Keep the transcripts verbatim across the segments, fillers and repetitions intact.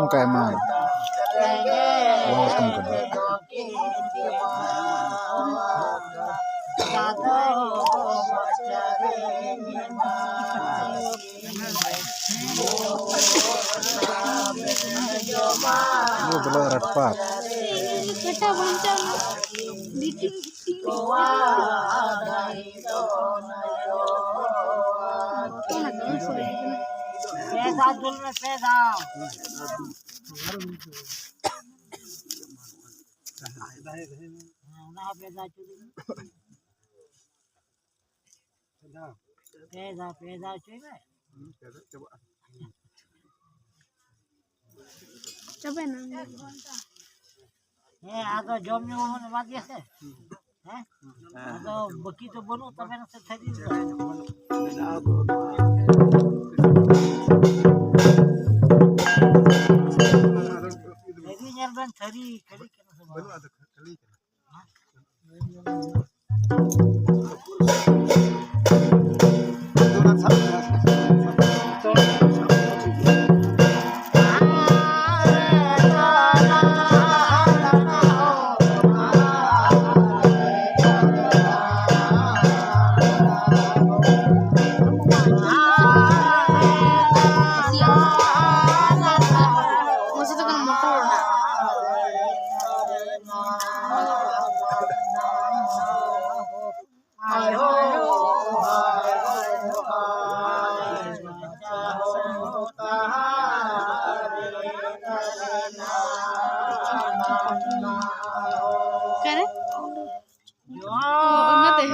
ᱚᱱᱠᱟ ᱟᱭᱢᱟ ᱵᱟᱵᱚᱛ ᱠᱟᱱᱟ᱾ ᱵᱚᱞᱚ ᱨᱟᱴᱯᱟᱴ᱾ ᱠᱟᱴᱟ ᱵᱟᱧᱪᱟᱣ ᱮᱱᱟ᱾ ᱵᱤᱴᱤ, ᱵᱤᱴᱤ᱾ ᱯᱮ ᱫᱷᱟᱣ ᱫᱩᱞ ᱢᱮ, ᱯᱮ ᱫᱷᱟᱣ᱾ ᱦᱮᱸ, ᱚᱱᱟ ᱦᱚᱸ ᱯᱮ ᱫᱷᱟᱣ ᱪᱩᱞᱩ ᱢᱮ᱾ ᱯᱮ ᱫᱷᱟᱣ, ᱯᱮ ᱫᱷᱟᱣ ᱪᱩᱭ ᱢᱮ᱾ ᱪᱟᱵᱟᱭᱮᱱᱟ᱾ ᱦᱮᱸ, ᱟᱫᱚ ᱡᱚᱢ ᱧᱩ ᱵᱚᱱ ᱮᱢᱟ ᱫᱮᱭᱟ ᱥᱮ᱾ ᱦᱮᱸ? ᱟᱫᱚ ᱵᱟᱹᱠᱤ ᱫᱚ ᱵᱟᱹᱱᱩᱜ ᱛᱟᱵᱮᱱᱟ ᱥᱮ ᱛᱷᱟᱹᱨᱤ ᱨᱮᱫᱚ? ᱛᱷᱟᱹᱨᱤ ᱧᱮᱞ ᱵᱮᱱ, ᱛᱷᱟᱹᱨᱤ ᱠᱷᱟᱹᱞᱤ ᱠᱟᱱᱟ ᱥᱮ ᱵᱟᱝ? ᱚᱠᱟᱨᱮ? ᱚᱱᱟᱛᱮ᱾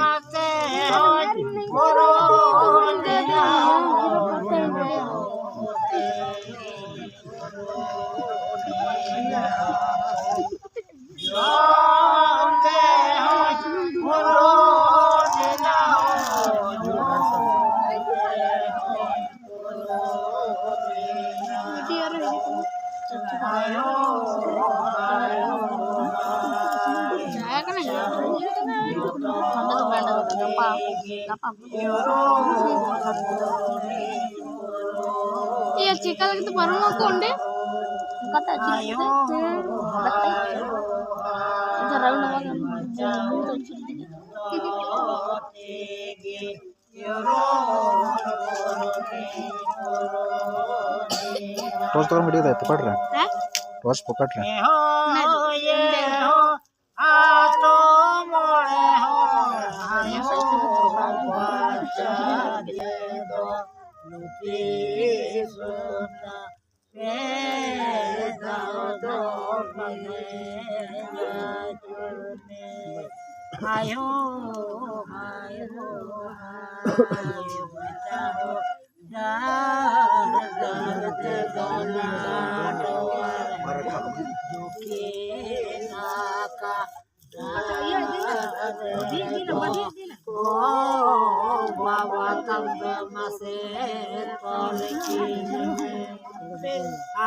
ᱮᱭᱟ, ᱪᱮᱠᱟ ᱞᱟᱹᱜᱤᱫ ᱛᱮ ᱯᱟᱨᱚᱢᱚᱜ ᱟᱠᱚ ᱚᱸᱰᱮ? ᱚᱠᱟᱴᱟᱜ ᱪᱤᱞᱤ ᱠᱟᱱᱟᱭ? ᱵᱟᱛᱟᱭ᱾ ᱟᱫᱚ ᱨᱟᱣᱩᱱᱰ ᱟᱵᱟᱨ ᱢᱩ ᱫᱚ ᱪᱤᱞᱤ ᱠᱟᱱᱟᱭ? ᱴᱚᱨᱪ ᱫᱚ ᱵᱟᱢ ᱜᱤᱰᱤ ᱠᱟᱫᱟ ᱯᱚᱠᱮᱴ ᱨᱮ? ᱦᱮᱸ? ᱴᱚᱨᱪ ᱯᱚᱠᱮᱴ ᱨᱮ᱾ ᱚᱱᱟ ᱫᱚ᱾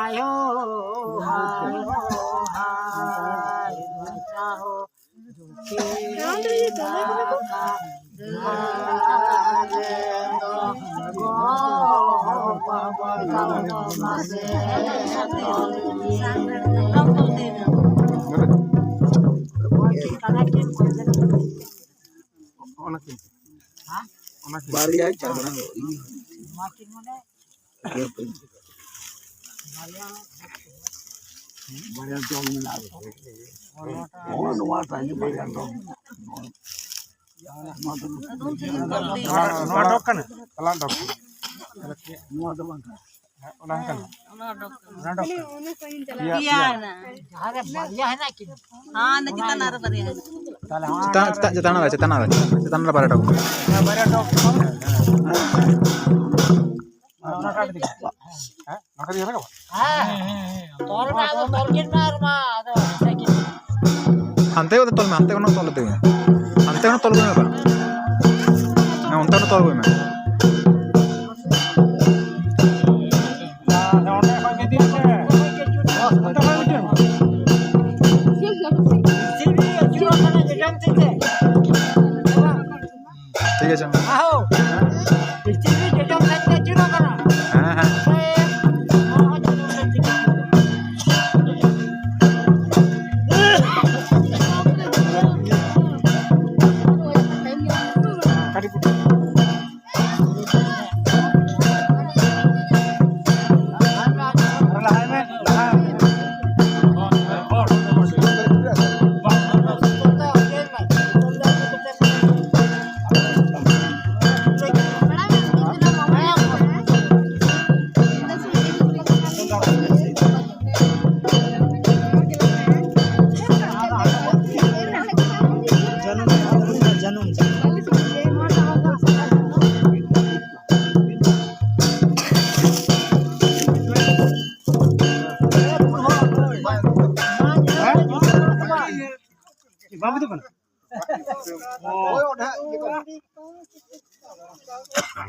ᱟᱭᱳ, ᱟᱭᱳ, ᱟᱭᱳ, ᱵᱟᱪᱟᱣ᱾ ᱚᱱᱟ ᱠᱤᱱ᱾ ᱚᱱᱟ ᱠᱤᱱ᱾ ᱵᱟᱨᱭᱟ ᱪᱟᱵᱲᱟ᱾ ᱵᱟᱨᱭᱟ ᱫᱚᱞ ᱢᱮᱱᱟᱜᱼᱟ᱾ ᱱᱚᱣᱟ, ᱱᱚᱣᱟ ᱛᱟᱭᱚᱢ ᱵᱟᱨᱭᱟ ᱫᱚᱞ ᱢᱮᱱᱟᱜᱼᱟ᱾ ᱱᱚᱣᱟ ᱫᱚ ᱱᱚᱣᱟ, ᱱᱚᱣᱟ ᱰᱚᱜᱽ ᱠᱟᱱᱟ? ᱛᱟᱞᱟ ᱰᱚᱜᱽ ᱠᱟᱱᱟ᱾ ᱱᱚᱣᱟ ᱫᱚ ᱵᱟᱝ ᱠᱟᱱᱟ᱾ ᱦᱮᱸ, ᱚᱱᱟ ᱦᱚᱸ ᱠᱟᱱᱟ᱾ ᱚᱱᱟ ᱰᱚᱜᱽ ᱠᱟᱱᱟ᱾ ᱚᱱᱟ ᱰᱚᱜᱽ ᱠᱟᱱᱟ᱾ ᱯᱮᱭᱟ, ᱯᱮᱭᱟ ᱯᱮᱭᱟ᱾ ᱦᱮᱱᱟᱜᱼᱟ᱾ ᱡᱟᱦᱟᱸ ᱨᱮ ᱵᱟᱨᱭᱟ ᱦᱮᱱᱟᱜ ᱠᱤᱱᱟ᱾ ᱦᱮᱸ, ᱚᱱᱟ ᱪᱮᱛᱟᱱ ᱨᱮ ᱵᱟᱨᱭᱟ ᱦᱮᱱᱟᱜ ᱠᱤᱱᱟ᱾ ᱛᱟᱦᱞᱮ ᱦᱚᱸ ᱪᱮᱛᱟᱱ, ᱪᱮᱛᱟᱱ, ᱪᱮᱛᱟᱱ ᱨᱮ, ᱪᱮᱛᱟᱱ ᱨᱮ, ᱪᱮᱛᱟᱱ ᱨᱮ ᱵᱟᱨᱭᱟ ᱰᱚᱜᱽ ᱠᱟᱱᱟ᱾ ᱦᱮᱸ, ᱵᱟᱨᱭᱟ ᱰᱚᱜᱽ ᱠᱟᱱᱟ᱾ ᱦᱮᱸ, ᱚᱱᱟ ᱠᱟᱴ ᱫᱤ᱾ ᱦᱮᱸ, ᱱᱚᱝᱠᱟ ᱛᱮᱜᱮ ᱨᱟᱠᱟᱵᱟ? ᱦᱮᱸ, ᱦᱮᱸ, ᱦᱮᱸ᱾ ᱛᱚᱞ ᱢᱮ, ᱟᱫᱚ ᱛᱚᱞ ᱠᱤᱱ ᱢᱮ ᱟᱨ ᱢᱟ, ᱟᱫᱚ ᱦᱮᱸᱥᱮ ᱠᱤᱱ᱾ ᱦᱟᱱᱛᱮ ᱠᱷᱚᱱ ᱛᱚᱞ ᱢᱮ, ᱦᱟᱱᱛᱮ ᱠᱷᱚᱱ ᱛᱚᱞ ᱤᱫᱤ ᱢᱮ᱾ ᱦᱟᱱᱛᱮ ᱠᱷᱚᱱ ᱛᱚᱞ ᱜᱚᱭ ᱢᱮ ᱵᱟ᱾ ᱦᱮᱸ, ᱚᱱᱛᱮ ᱠᱷᱚᱱ ᱛᱚᱞ ᱜᱚᱭ ᱢᱮ᱾ ᱦᱮᱸ, ᱚᱸᱰᱮ ᱠᱷᱚᱱ ᱜᱮ ᱤᱫᱤ ᱢᱮ᱾ ᱚᱱᱛᱮ ᱠᱷᱚᱱ ᱜᱮ ᱤᱫᱤ ᱢᱮ᱾ ᱵᱤᱥᱤ ᱜᱮ ᱟᱹᱪᱩᱨᱚᱜ ᱠᱟᱱᱟ, ᱡᱚᱡᱚᱢ ᱛᱤ ᱛᱮ᱾ ᱴᱷᱤᱠ ᱟᱪᱷᱮ᱾ ᱟᱦᱳ᱾ ᱵᱤᱥᱤ ᱜᱮ ᱡᱚᱡᱚᱢ ᱥᱮᱫ ᱛᱮ ᱟᱹᱪᱩᱨᱚᱜ ᱠᱟᱱᱟ᱾ ᱦᱮᱸ, ᱦᱮᱸ᱾ ᱥᱮ ᱱᱚᱣᱟ ᱦᱚᱸ ᱡᱚᱡᱚᱢ ᱥᱮᱫ ᱛᱮᱜᱮ ᱟᱹᱪᱩᱨᱚᱜ ᱠᱟᱱᱟ᱾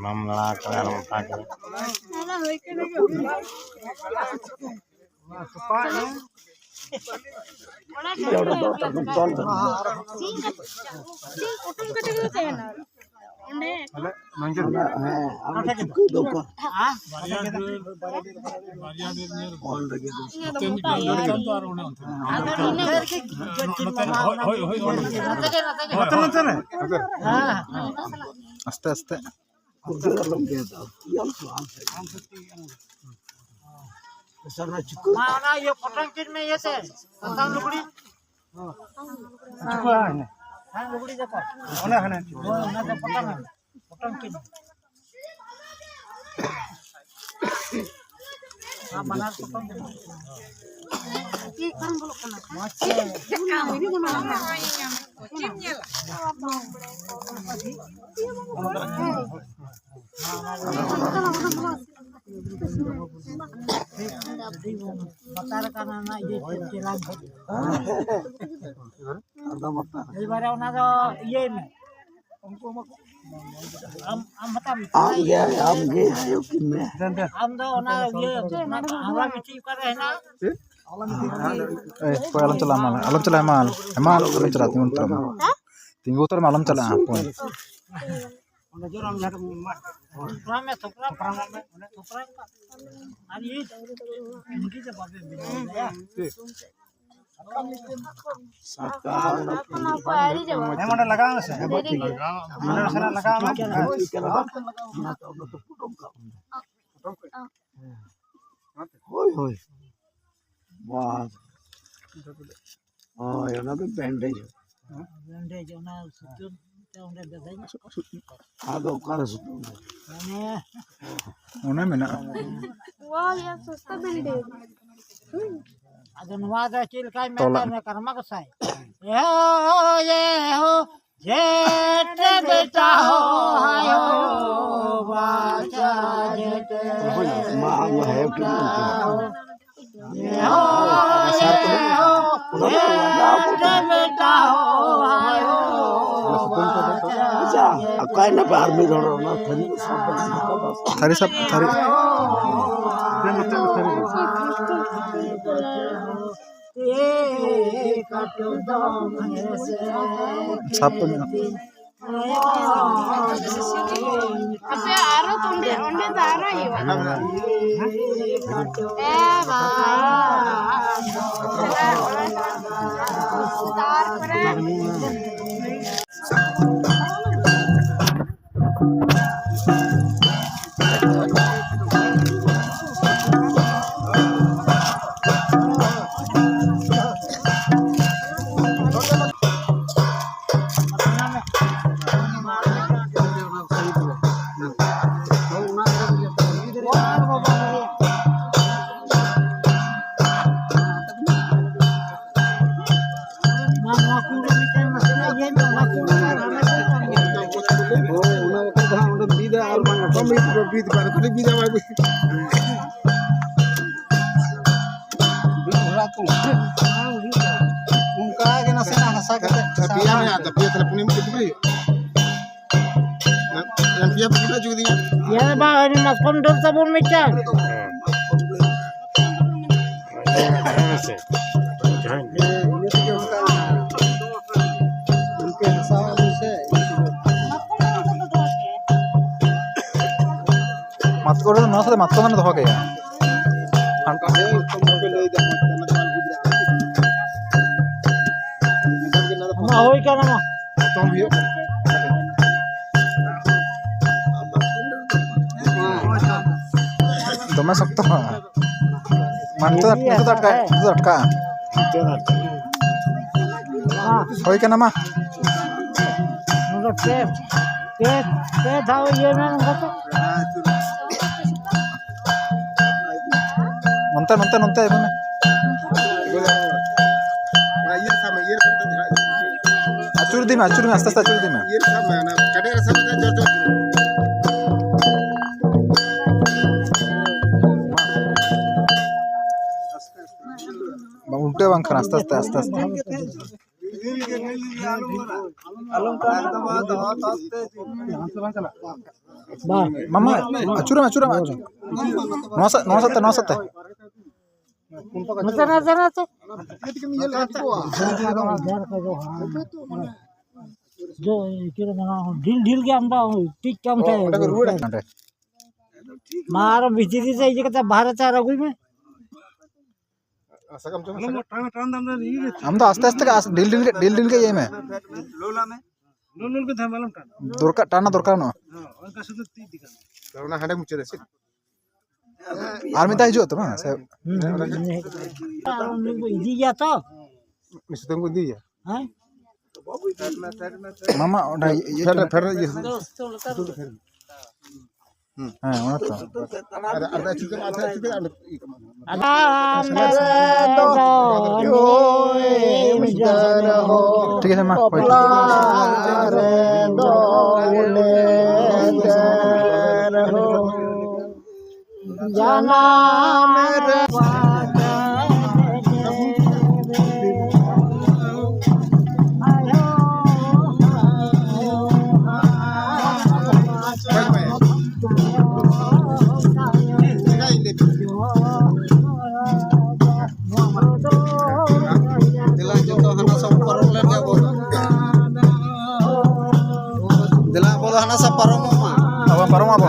ᱵᱟᱢ ᱞᱟᱲᱟ ᱠᱟᱱᱟ ᱟᱨ ᱢᱚᱴᱟ ᱠᱟᱱᱟ᱾ ᱚᱱᱟ ᱠᱚᱴᱚᱢ ᱠᱟᱹᱴᱤᱡ ᱠᱚ ᱛᱟᱦᱮᱱᱟ᱾ ᱚᱸᱰᱮ ᱵᱟᱨᱭᱟ ᱰᱟᱹᱨ, ᱵᱟᱨᱭᱟ ᱰᱟᱹᱨ ᱧᱮᱞ ᱵᱟᱨᱭᱟ ᱰᱟᱹᱨ ᱧᱮᱞ ᱠᱟᱛᱮ ᱟᱨ ᱚᱱᱮ ᱚᱱᱛᱮ᱾ ᱟᱫᱚ ᱤᱱᱟᱹ ᱦᱳᱭ, ᱦᱳᱭ, ᱦᱳᱭ, ᱚᱸᱰᱮ᱾ ᱱᱚᱛᱮ, ᱱᱚᱛᱮ ᱨᱮ᱾ ᱦᱮᱸ, ᱦᱮᱸ᱾ ᱟᱥᱛᱮ, ᱟᱥᱛᱮ᱾ ᱢᱟ, ᱚᱱᱟ ᱤᱭᱟᱹ ᱯᱚᱴᱚᱢ ᱠᱤᱱ ᱢᱮ ᱤᱭᱟᱹᱛᱮ, ᱥᱟᱥᱟᱝ ᱞᱩᱜᱽᱲᱤ᱾ ᱦᱮᱸ, ᱞᱩᱜᱽᱲᱤ ᱡᱟᱯᱟᱜ᱾ ᱚᱱᱟ ᱦᱟᱱᱮ᱾ ᱦᱳᱭ, ᱚᱱᱟ ᱫᱚ ᱯᱚᱴᱚᱢ ᱢᱮ᱾ ᱯᱚᱴᱚᱢ ᱠᱤᱱ᱾ ᱟᱨ ᱵᱟᱱᱟᱨ ᱯᱚᱴᱚᱢ ᱠᱤᱱ᱾ ᱪᱮᱫ ᱵᱟᱝ ᱵᱚᱞᱚᱜ ᱠᱟᱱᱟ? ᱢᱚᱡᱽ ᱛᱮ᱾ ᱪᱮᱫ ᱮᱢ ᱧᱮᱞᱟ? ᱵᱟᱛᱟᱨ ᱠᱟᱱᱟ ᱱᱟ ᱤᱭᱟᱹ ᱪᱮᱞᱟᱝ᱾ ᱮᱭᱵᱟᱨᱮ ᱚᱱᱟ ᱫᱚ ᱤᱭᱟᱹᱭ ᱢᱮ᱾ ᱟᱢ, ᱟᱢ ᱦᱟᱛᱟᱣ ᱢᱮ᱾ ᱟᱢ ᱜᱮ, ᱟᱢ ᱜᱮ ᱟᱭᱳ ᱠᱤᱱ ᱢᱮ᱾ ᱟᱢ ᱫᱚ ᱚᱱᱟ ᱤᱭᱟᱹ, ᱚᱱᱟ ᱟᱢᱲᱟ ᱵᱤᱪᱷᱤ ᱚᱠᱟᱨᱮ ᱦᱮᱱᱟᱜᱼᱟ? ᱮ, ᱚᱠᱚᱭ ᱟᱞᱚᱢ ᱪᱟᱞᱟᱜᱼᱟ, ᱢᱟ, ᱟᱞᱚᱢ ᱪᱟᱞᱟᱜᱼᱟ, ᱢᱟ, ᱢᱟ, ᱟᱞᱚᱢ ᱪᱟᱞᱟᱜᱼᱟ, ᱛᱤᱸᱜᱩ ᱩᱛᱟᱹᱨ ᱢᱮ᱾ ᱛᱤᱸᱜᱩ ᱩᱛᱟᱹᱨ ᱢᱮ, ᱟᱞᱚᱢ ᱪᱟᱞᱟᱜᱼᱟ, ᱦᱟᱯᱳᱭ᱾ ᱚᱸᱰᱮ ᱡᱳᱨ ᱟᱢ ᱡᱟᱦᱟᱸ ᱴᱷᱮᱱ ᱢᱟ-, ᱛᱷᱚᱯᱨᱟᱣ ᱢᱮ, ᱛᱷᱚᱯᱨᱟᱣ ᱢᱮ, ᱚᱸᱰᱮ ᱛᱷᱚᱯᱨᱟᱣ ᱢᱮ᱾ ᱟᱨ ᱤᱧ, ᱤᱧ ᱜᱮ ᱵᱟᱵᱮ ᱵᱮᱱᱟᱣ ᱫᱟᱲᱮᱭᱟᱜᱼᱟ᱾ ᱥᱟᱠᱟᱢ ᱮᱠᱷᱚᱱ ᱚᱠᱚᱭ ᱟᱹᱣᱨᱤ ᱪᱟᱵᱟᱜᱼᱟ᱾ ᱦᱮᱸ, ᱚᱸᱰᱮ ᱞᱟᱜᱟᱣ ᱢᱮᱥᱮ᱾ ᱫᱮᱨᱤ ᱜᱮ᱾ ᱚᱸᱰᱮ ᱱᱟᱥᱮᱱᱟᱜ ᱞᱟᱜᱟᱣ ᱢᱮ᱾ ᱦᱳᱭ, ᱦᱳᱭ᱾ ᱵᱟᱥ᱾ ᱦᱳᱭ, ᱚᱱᱟ ᱫᱚ ᱵᱮᱱᱰᱮᱡᱽ᱾ ᱵᱮᱱᱰᱮᱡᱽ, ᱚᱱᱟ ᱥᱩᱛᱟᱹᱢ ᱛᱮ ᱚᱸᱰᱮ ᱵᱮᱸᱰᱮᱡᱽ᱾ ᱟᱫᱚ ᱚᱠᱟᱨᱮ ᱥᱩᱛᱟᱹᱢ ᱫᱚ? ᱢᱟᱱᱮ ᱚᱱᱮ ᱢᱮᱱᱟᱜᱼᱟ᱾ ᱣᱟᱣ, ᱭᱟᱨ, ᱥᱚᱥᱛᱟ ᱵᱮᱱᱰᱮᱡᱽ᱾ ᱟᱫᱚ ᱱᱚᱣᱟ ᱫᱚ ᱪᱮᱫ ᱞᱮᱠᱟᱭ ᱢᱮᱱᱫᱟ ᱛᱚᱞᱟᱜ ᱢᱮ᱾ ᱠᱟᱨᱢᱟ ᱜᱚᱸᱥᱟᱭ? ᱮ ᱦᱳ, ᱮ ᱦᱳ, ᱡᱮᱴ ᱵᱮᱴᱟ ᱦᱳ, ᱦᱟᱭ ᱦᱳ, ᱵᱟᱪᱟ ᱡᱮᱴ ᱢᱟ, ᱟᱢ ᱫᱚ ᱦᱮᱸ ᱵᱮᱴᱟ ᱦᱳ᱾ ᱮ ᱦᱳ, ᱮ ᱦᱳ, ᱟᱪᱪᱷᱟ, ᱚᱠᱟᱭ ᱱᱟᱯᱮ ᱟᱨ ᱢᱤᱫ ᱦᱚᱲ ᱚᱱᱟ ᱛᱷᱟᱹᱨᱤ ᱥᱟᱵ ᱵᱟᱝ ᱥᱟᱵ ᱠᱟᱫᱟ? ᱛᱷᱟᱹᱨᱤ ᱥᱟᱵ, ᱛᱷᱟᱹᱨᱤ᱾ ᱥᱟᱵ ᱠᱚ ᱢᱮᱱᱟᱜᱼᱟ᱾ ᱟᱯᱮ ᱟᱨᱚ ᱛᱚ ᱚᱸᱰᱮ, ᱚᱸᱰᱮ ᱫᱚ ᱟᱨᱚ ᱦᱩᱭᱩᱜᱼᱟ᱾ ᱮ ᱵᱟᱵᱟ᱾ ᱛᱟᱨᱯᱚᱨᱮ ᱦᱳᱭ, ᱚᱱᱟ ᱵᱟᱠᱷᱟᱡ ᱫᱚ ᱦᱟᱸᱜ ᱚᱸᱰᱮ ᱵᱤᱫᱟ ᱟᱨ ᱵᱟᱝ ᱵᱤᱫ ᱵᱟᱝ ᱠᱷᱟᱹᱞᱤ ᱵᱤᱫᱟ ᱵᱟᱭ ᱵᱤᱫ᱾ ᱚᱱᱠᱟ ᱜᱮ ᱱᱟᱥᱮᱱᱟᱜ ᱦᱟᱥᱟ ᱠᱟᱛᱮ ᱯᱮᱭᱟ ᱢᱮᱱᱟᱜ ᱛᱟᱯᱮᱭᱟ, ᱛᱟᱦᱞᱮ ᱯᱩᱱᱭᱟᱹ ᱢᱤᱫᱴᱮᱡ ᱴᱩᱠᱨᱤ ᱦᱩᱭᱩᱜᱼᱟ᱾ ᱮᱢ ᱯᱤ ᱮᱯ ᱠᱚ ᱦᱤᱡᱩᱜ ᱜᱮᱭᱟ᱾ ᱧᱮᱞ ᱵᱟᱝ, ᱟᱹᱰᱤ ᱢᱟᱛᱠᱚᱢ ᱰᱟᱹᱨ ᱛᱟᱵᱚᱱ ᱢᱤᱫᱴᱟᱝ᱾ ᱦᱮᱸ ᱥᱮ᱾ ᱡᱟᱦᱟᱸᱭ ᱤᱱᱟᱹ ᱛᱮᱜᱮ ᱚᱱᱠᱟ ᱤᱱᱠᱟᱹ ᱦᱟᱥᱟ ᱥᱮ ᱢᱟᱛᱠᱚᱢ ᱨᱮ, ᱱᱚᱣᱟ ᱥᱟᱛᱮ ᱢᱟᱛᱠᱚᱢ ᱫᱚ ᱫᱚᱦᱚ ᱠᱮᱭᱟ᱾ ᱦᱟᱱᱠᱟ ᱦᱮᱸ, ᱢᱟᱛᱠᱚᱢ ᱫᱚᱯᱮ ᱞᱟᱹᱭ ᱫᱟ, ᱢᱟᱛᱠᱚᱢ ᱫᱚ ᱵᱟᱝ ᱵᱩᱡᱽ ᱫᱟᱲᱮᱭᱟᱜ ᱠᱟᱱᱟ᱾ ᱢᱟ ᱦᱩᱭ ᱠᱟᱱᱟ, ᱢᱟ᱾ ᱯᱨᱚᱛᱷᱚᱢ ᱦᱩᱭᱩᱜ ᱠᱟᱱᱟ᱾ ᱫᱚᱢᱮ ᱥᱚᱠᱛᱚ᱾ ᱢᱟ, ᱱᱤᱛᱚᱜ ᱫᱚ, ᱱᱤᱛᱚᱜ ᱫᱚ ᱟᱴᱠᱟᱜᱼᱟ, ᱱᱤᱛᱚᱜ ᱫᱚ ᱟᱴᱠᱟᱜᱼᱟ᱾ ᱦᱩᱭ ᱠᱟᱱᱟ, ᱢᱟ᱾ ᱱᱚᱰᱮ ᱯᱮ, ᱯᱮ, ᱯᱮ ᱫᱷᱟᱣ ᱤᱭᱟᱹ ᱢᱮ, ᱱᱚᱝᱠᱟ ᱛᱮ᱾ ᱱᱚᱱᱛᱮ, ᱱᱚᱱᱛᱮ, ᱱᱚᱱᱛᱮ ᱟᱹᱜᱩ ᱢᱮ᱾ ᱚᱱᱟ ᱤᱭᱟᱹ ᱥᱟᱵ ᱢᱮ, ᱤᱭᱟᱹ ᱥᱟᱵ ᱢᱮ᱾ ᱟᱹᱪᱩᱨ ᱤᱫᱤ ᱢᱮ, ᱟᱹᱪᱩᱨ ᱢᱮ, ᱟᱥᱛᱮ ᱟᱥᱛᱮ ᱟᱹᱪᱩᱨ ᱤᱫᱤ ᱢᱮ᱾ ᱤᱭᱟᱹ ᱥᱟᱵ ᱢᱮ, ᱚᱱᱟ ᱠᱟᱰᱮᱡ ᱨᱮ ᱥᱟᱵ ᱢᱮ, ᱡᱳᱨ ᱡᱳᱨ᱾ ᱵᱟᱝ, ᱩᱞᱴᱟᱹ ᱵᱟᱝ ᱠᱟᱱᱟ, ᱟᱥᱛᱮ ᱟᱥᱛᱮ, ᱟᱥᱛᱮ ᱟᱥᱛᱮ᱾ ᱢᱟᱢᱟ, ᱟᱹᱪᱩᱨᱚᱜ ᱢᱮ, ᱟᱹᱪᱩᱨᱚᱜ ᱢᱮ᱾ ᱱᱚᱣᱟ ᱥᱮᱫ, ᱱᱚᱣᱟ ᱥᱮᱫ ᱛᱮ, ᱱᱚᱣᱟ ᱥᱮᱫ ᱛᱮ᱾ ᱱᱚᱛᱮ, ᱱᱚᱛᱮ, ᱱᱚᱛᱮ᱾ ᱡᱚ, ᱪᱮᱫ ᱠᱚ ᱢᱮᱱᱟ, ᱰᱷᱤᱞ ᱰᱷᱤᱞ ᱜᱮ ᱟᱢ ᱫᱚ ᱴᱷᱤᱠ ᱠᱟᱢ ᱛᱟᱦᱮᱸ᱾ ᱚᱸᱰᱮ᱾ ᱢᱟ ᱟᱨᱚ ᱵᱷᱤᱛᱨᱤ ᱨᱮ ᱤᱭᱟᱹ ᱠᱟᱛᱮ ᱵᱟᱦᱨᱮ ᱛᱮ ᱟᱨ ᱟᱹᱜᱩᱭ ᱢᱮ᱾ ᱥᱟᱠᱟᱢ ᱪᱚ, ᱟᱞᱚᱢ ᱥᱟᱠᱟᱢ᱾ ᱴᱟᱱ, ᱴᱟᱱ, ᱴᱟᱱ, ᱴᱟᱱ, ᱤᱭᱟᱹ ᱨᱮ᱾ ᱟᱢ ᱫᱚ ᱟᱥᱛᱮ ᱟᱥᱛᱮ ᱜᱮ, ᱟᱥ-, ᱰᱷᱤᱞ ᱰᱷᱤᱞ ᱜᱮ, ᱰᱷᱤᱞ ᱰᱷᱤᱞ ᱜᱮ ᱤᱭᱟᱹᱭ ᱢᱮ᱾ ᱞᱳᱞ, ᱞᱳᱞ ᱜᱮ ᱛᱟᱦᱮᱸ, ᱟᱞᱚᱢ ᱴᱟᱱᱟ᱾ ᱫᱚᱨᱠᱟᱨ, ᱴᱟᱱᱟ ᱫᱚᱨᱠᱟᱨ ᱵᱟᱹᱱᱩᱜᱼᱟ᱾ ᱦᱮᱸ, ᱚᱱᱠᱟ ᱥᱩᱫᱷᱩ ᱛᱤ ᱤᱫᱤ ᱠᱟᱜ ᱢᱮ᱾ ᱚᱱᱟ ᱦᱟᱸᱰᱮ ᱢᱩᱪᱟᱹᱫ ᱨᱮ ᱥᱮ? ᱟᱨ ᱢᱤᱫ ᱫᱷᱟᱣ ᱦᱤᱡᱩᱜᱼᱟ ᱛᱚ, ᱵᱟᱝ? ᱥᱮ ᱦᱩᱸ, ᱦᱩᱸ, ᱦᱩᱸ᱾ ᱟᱨ ᱩᱱᱤ ᱫᱚ ᱤᱫᱤᱭᱮᱭᱟ ᱛᱚ᱾ ᱢᱤᱥᱛᱨᱤ ᱠᱚ ᱤᱫᱤᱭᱮᱭᱟ? ᱦᱮᱸ? ᱢᱟᱢᱟ, ᱚᱸᱰᱮ ᱤᱭᱟᱹ ᱯᱷᱮᱰ ᱨᱮ, ᱯᱷᱮᱰ ᱨᱮ ᱤᱭᱟᱹ᱾ ᱦᱮᱸ, ᱚᱱᱟ ᱛᱚ᱾ ᱟᱨ, ᱟᱨ ᱟᱹᱪᱩᱨ ᱠᱟᱜ ᱢᱮ, ᱟᱨ ᱟᱹᱪᱩᱨ ᱠᱟᱜ ᱢᱮ, ᱚᱸᱰᱮ ᱤᱭᱟᱹ ᱠᱟᱜ ᱢᱮ᱾ ᱟᱫᱚ ᱢᱮᱨᱮ ᱫᱚ ᱱᱩᱭ ᱢᱤᱫ ᱡᱟᱱᱟᱢ ᱴᱷᱤᱠ ᱟᱪᱷᱮ, ᱢᱟ, ᱦᱳᱭ᱾ ᱵᱟᱯᱞᱟ ᱨᱮᱫᱚ ᱩᱞᱮ ᱨᱮᱦᱚᱸ᱾ ᱡᱟᱱᱟᱢ ᱨᱮ ᱫᱮᱞᱟ, ᱡᱚᱛᱚ ᱦᱟᱱᱟ ᱥᱟ ᱯᱟᱨᱚᱢ ᱞᱮᱱ ᱜᱮ ᱵᱚᱱ᱾ ᱫᱮᱞᱟ, ᱟᱵᱚ ᱫᱚ ᱦᱟᱱᱟ ᱥᱟ ᱯᱟᱨᱚᱢᱚᱜ ᱢᱟ᱾ ᱟᱵᱚ ᱯᱟᱨᱚᱢᱚᱜ